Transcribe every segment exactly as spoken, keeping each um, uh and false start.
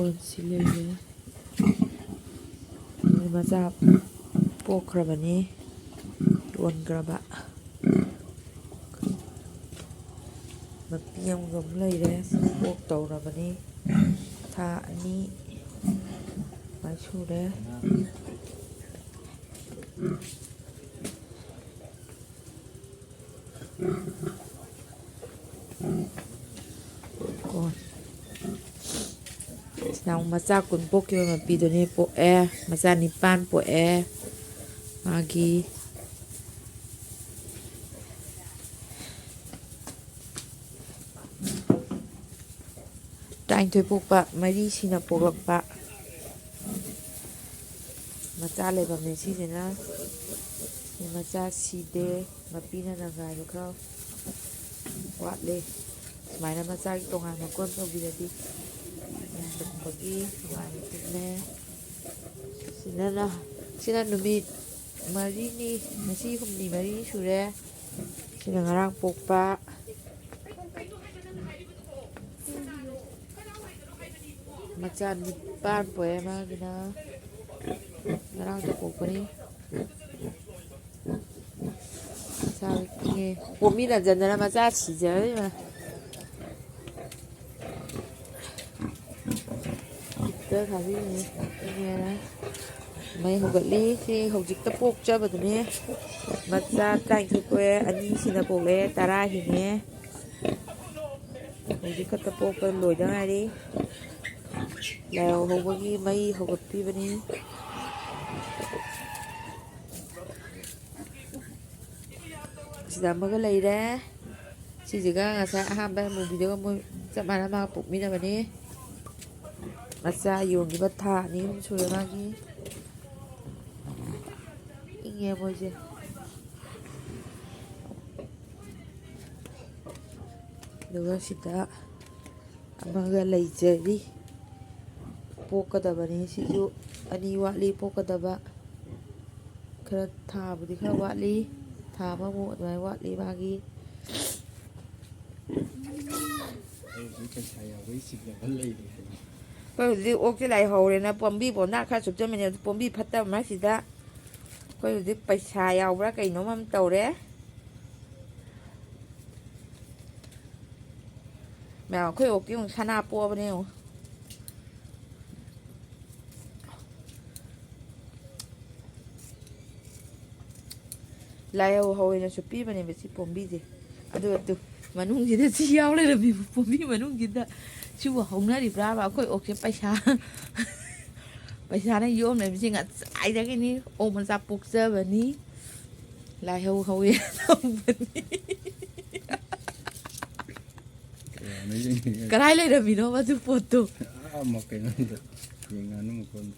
ꯀꯣꯟꯁꯤ ꯂꯩꯔꯦ꯫ ꯃꯆꯥ ꯄꯣꯛꯈ꯭ꯔꯕꯅꯤ, ꯌꯣꯟꯈ꯭ꯔꯕ꯫ ꯃꯄꯤ ꯑꯃꯒ ꯑꯃꯨꯛ ꯂꯩꯔꯦ, ꯄꯣꯛ ꯇꯧꯔꯕꯅꯤ꯫ ꯊꯥ ꯑꯅꯤ ꯃꯥꯏ ꯁꯨꯔꯦ꯫ ꯀꯣ꯫ ꯁꯤꯅ ꯑꯃꯨꯛ ꯃꯆꯥ ꯀꯨꯟ ꯄꯣꯛꯈꯤꯕ ꯃꯄꯤꯗꯨꯅꯤ꯫ ꯄꯣꯛꯑꯦ, ꯃꯆꯥ ꯅꯤꯄꯥꯟ ꯄꯣꯛꯑꯦ꯫ ꯃꯥꯒꯤ ꯇꯔꯥꯅꯤꯊꯣꯏ ꯄꯣꯛꯄ, ꯃꯔꯤ ꯁꯤꯅ ꯄꯣꯛꯂꯛꯄ ꯃꯆꯥ ꯂꯩꯐꯝꯅꯦ ꯁꯤꯁꯤꯅ꯫ ꯃꯆꯥ ꯁꯤꯗꯦ, ꯃꯄꯤꯅ ꯅꯪꯒꯥꯏꯕ ꯈꯔ ꯋꯥꯠꯂꯦ꯫ ꯁꯨꯃꯥꯏꯅ ꯃꯆꯥꯒꯤ ꯇꯣꯉꯥꯟꯅ ꯀꯣꯟ ꯇꯧꯕꯤꯔꯗꯤ ꯌꯥꯝꯕꯒꯤ ꯅꯨꯡꯉꯥꯏꯕ ꯊꯣꯛꯂꯦ꯫ ꯁꯤꯅꯅ, ꯁꯤꯅ ꯅꯨꯃꯤꯠ ꯃꯔꯤꯅꯤ, ꯉꯁꯤ ꯍꯨꯝꯅꯤ ꯃꯔꯤꯅꯤ ꯁꯨꯔꯦ꯫ ꯁꯤꯅ ꯉꯔꯥꯡ ꯄꯣꯛꯄ꯫ ꯃꯆꯥ ꯅꯤꯄꯥꯟ ꯄꯣꯛꯑꯦ ꯃꯥꯒꯤꯅ꯫ ꯉꯔꯥꯡꯗ ꯄꯣꯛꯄꯅꯤ꯫ ꯃꯆꯥ ꯄꯤꯛꯏꯉꯩ ꯄꯣꯛꯃꯤꯟꯅꯖꯗꯅ ꯃꯆꯥ ꯁꯤꯖꯔꯤꯕ꯫ ꯈꯤꯇ ꯊꯥꯕꯤꯕꯅꯦ꯫ ꯃꯩ ꯍꯧꯒꯠꯂꯤ꯫ ꯁꯤ ꯍꯧꯖꯤꯛꯇ ꯄꯣꯛꯆꯕꯗꯨꯅꯦ꯫ ꯃꯆꯥ ꯇꯔꯥꯅꯤꯊꯣꯏ ꯄꯣꯛꯑꯦ, ꯑꯅꯤ ꯁꯤꯅ ꯄꯣꯛꯂꯛꯑꯦ, ꯇꯔꯥ ꯍꯤꯡꯉꯦ꯫ ꯍꯧꯖꯤꯛ ꯈꯛꯇ ꯄꯣꯛꯄ ꯂꯣꯏꯗ ꯉꯥꯏꯔꯤ꯫ ꯂꯥꯏꯍꯧ ꯍꯧꯕꯒꯤ ꯃꯩ ꯍꯧꯒꯠꯄꯤꯕꯅꯤ꯫ ꯁꯤꯗ ꯑꯃꯒ ꯂꯩꯔꯦ꯫ ꯁꯤꯁꯤꯒ ꯉꯁꯥꯏ ꯑꯍꯥꯟꯕ ꯑꯃꯨꯕꯤꯗꯨꯒ ꯃꯣꯏ ꯆꯞ ꯃꯥꯟꯅ ꯃꯥ ꯄꯣꯛꯃꯤꯟꯅꯕꯅꯤ꯫ ꯃꯆꯥ ꯌꯣꯟꯈꯤꯕ ꯊꯥ ꯑꯅꯤ ꯑꯍꯨꯝ ꯁꯨꯔꯦ ꯃꯥꯒꯤ꯫ ꯏꯪꯉꯦ ꯃꯣꯏꯁꯦ꯫ ꯑꯗꯨꯒ ꯁꯤꯗ ꯑꯃꯒ ꯂꯩꯖꯔꯤ꯫ ꯄꯣꯛꯀꯗꯕꯅꯤ ꯁꯤꯁꯨ꯫ ꯑꯅꯤ ꯋꯥꯠꯂꯤ ꯄꯣꯛꯀꯗꯕ꯫ ꯈꯔ ꯊꯥꯕꯨꯗꯤ ꯈꯔ ꯋꯥꯠꯂꯤ꯫ ꯊꯥ ꯑꯃꯃꯨꯛ ꯑꯗꯨꯃꯥꯏꯅ ꯋꯥꯠꯂꯤ ꯃꯥꯒꯤ꯫ ꯑꯩ ꯍꯧꯖꯤꯛ ꯄꯩꯁꯥ ꯌꯥꯎꯕꯒꯤ ꯆꯤꯡꯅꯕ ꯂꯩꯔꯤ ꯍꯥꯏꯕ꯫ ꯑꯩꯈꯣꯏ ꯍꯧꯖꯤꯛ ꯑꯣꯛꯁꯦ ꯂꯥꯏꯍꯧꯔꯦꯅ ꯄꯣꯝꯕꯤ ꯕꯣꯟꯗꯥ ꯈꯔ ꯆꯨꯞꯆꯝꯃꯤꯅꯦ, ꯑꯗꯨ ꯄꯣꯝꯕꯤ ꯐꯠꯇꯕ ꯍꯥꯏꯁꯤꯗ ꯑꯩꯈꯣꯏ ꯍꯧꯖꯤꯛ ꯄꯩꯁꯥ ꯌꯥꯎꯕ꯭ꯔꯥ ꯀꯩꯅꯣꯝ ꯑꯃ ꯇꯧꯔꯦ꯫ ꯃꯌꯥꯝ, ꯑꯩꯈꯣꯏ ꯑꯣꯛꯇꯤ ꯑꯃꯨꯛ ꯁꯅꯥ ꯄꯣꯛꯑꯕꯅꯦ ꯌꯦꯡꯉꯣ꯫ ꯂꯥꯏꯍꯧ ꯍꯧꯋꯦꯅꯁꯨ ꯄꯤꯕꯅꯦꯕ ꯁꯤ ꯄꯣꯝꯕꯤꯁꯦ꯫ ꯑꯗꯨꯒ ꯇꯨ, ꯃꯅꯨꯡꯁꯤꯗ ꯁꯤ ꯌꯥꯎ ꯂꯩꯔꯝꯃꯤꯕ ꯄꯣꯝꯕꯤ ꯃꯅꯨꯡꯁꯤꯗ꯫ ꯁꯤꯕꯨ ꯍꯧꯅꯔꯤꯕ꯭ꯔꯥꯕ? ꯑꯩꯈꯣꯏ ꯑꯣꯛꯁꯦ ꯄꯩꯁꯥ, ꯄꯩꯁꯥꯅ ꯌꯣꯝꯂꯤꯕꯁꯤ ꯉꯁꯥꯏꯗꯒꯤꯅꯤ꯫ ꯑꯣꯛ ꯃꯆꯥ ꯄꯣꯛꯆꯕꯅꯤ, ꯂꯥꯏꯍꯧ ꯍꯧꯋꯦ ꯇꯧꯕꯅꯤ꯫ ꯀꯌꯥꯅꯣ ꯌꯦꯡꯉꯤꯉꯩ꯫ ꯀꯗꯥꯏ ꯂꯩꯔꯝꯃꯤꯅꯣꯕ ꯑꯗꯨ ꯄꯣꯠꯇꯣ? ꯑꯥ, ꯃ-, ꯀꯩꯅꯣꯗ, ꯌꯦꯟ ꯉꯥꯅꯨ ꯃꯀꯣꯟꯗ꯫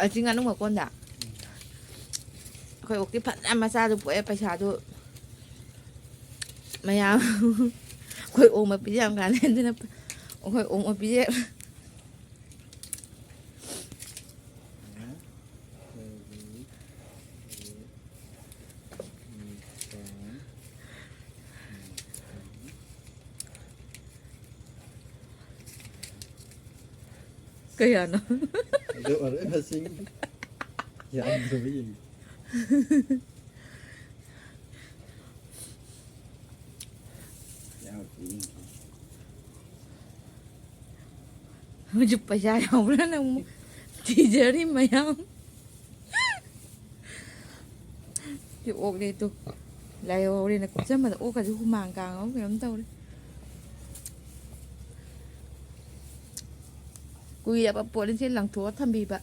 ꯑꯁꯤ ꯉꯥꯅꯨ ꯃꯀꯣꯟꯗ? ꯑꯩꯈꯣꯏ ꯑꯣꯛꯇꯤ ꯐꯖꯅ ꯃꯆꯥꯗꯨ ꯄꯣꯛꯑꯦ, ꯄꯩꯁꯥꯗꯨ ꯃꯌꯥꯝ꯫ ꯑꯩꯈꯣꯏ ꯑꯣꯛ ꯃꯄꯤꯁꯦ ꯌꯥꯝ ꯀꯥꯟꯅꯩ, ꯑꯗꯨꯅ ꯑꯩꯈꯣꯏ ꯑꯣꯛ ꯃꯄꯤꯁꯦ꯫ ꯀꯌꯥꯅꯣ? ꯑꯗꯨ ꯑꯣꯏꯔꯦ ꯃꯁꯤꯡ ꯌꯥꯝꯗ꯭ꯔꯕ ꯌꯦꯡꯒꯦ꯫ ꯌꯥꯝ ꯌꯦꯡꯒꯦ꯫ ꯍꯧꯖꯤꯛ ꯄꯩꯁꯥ ꯌꯥꯎꯕ꯭ꯔꯥ ꯅꯪ ꯊꯤꯖꯔꯤ ꯃꯌꯥꯝ꯫ ꯁꯤ ꯑꯣꯛꯅꯦ ꯇꯨ꯫ ꯂꯥꯏꯍꯧꯔꯦꯅ ꯀꯨꯞꯁꯟꯕꯗ ꯑꯣꯛꯀꯁꯦ ꯍꯨꯃꯥꯡ ꯀꯥꯡꯉꯕ ꯀꯩꯅꯣꯝ ꯇꯧꯔꯦ꯫ ꯀꯨꯏꯔꯕ ꯄꯣꯠꯅꯤ ꯁꯤ ꯂꯪꯊꯣꯛꯑ ꯊꯝꯕꯤꯕ꯫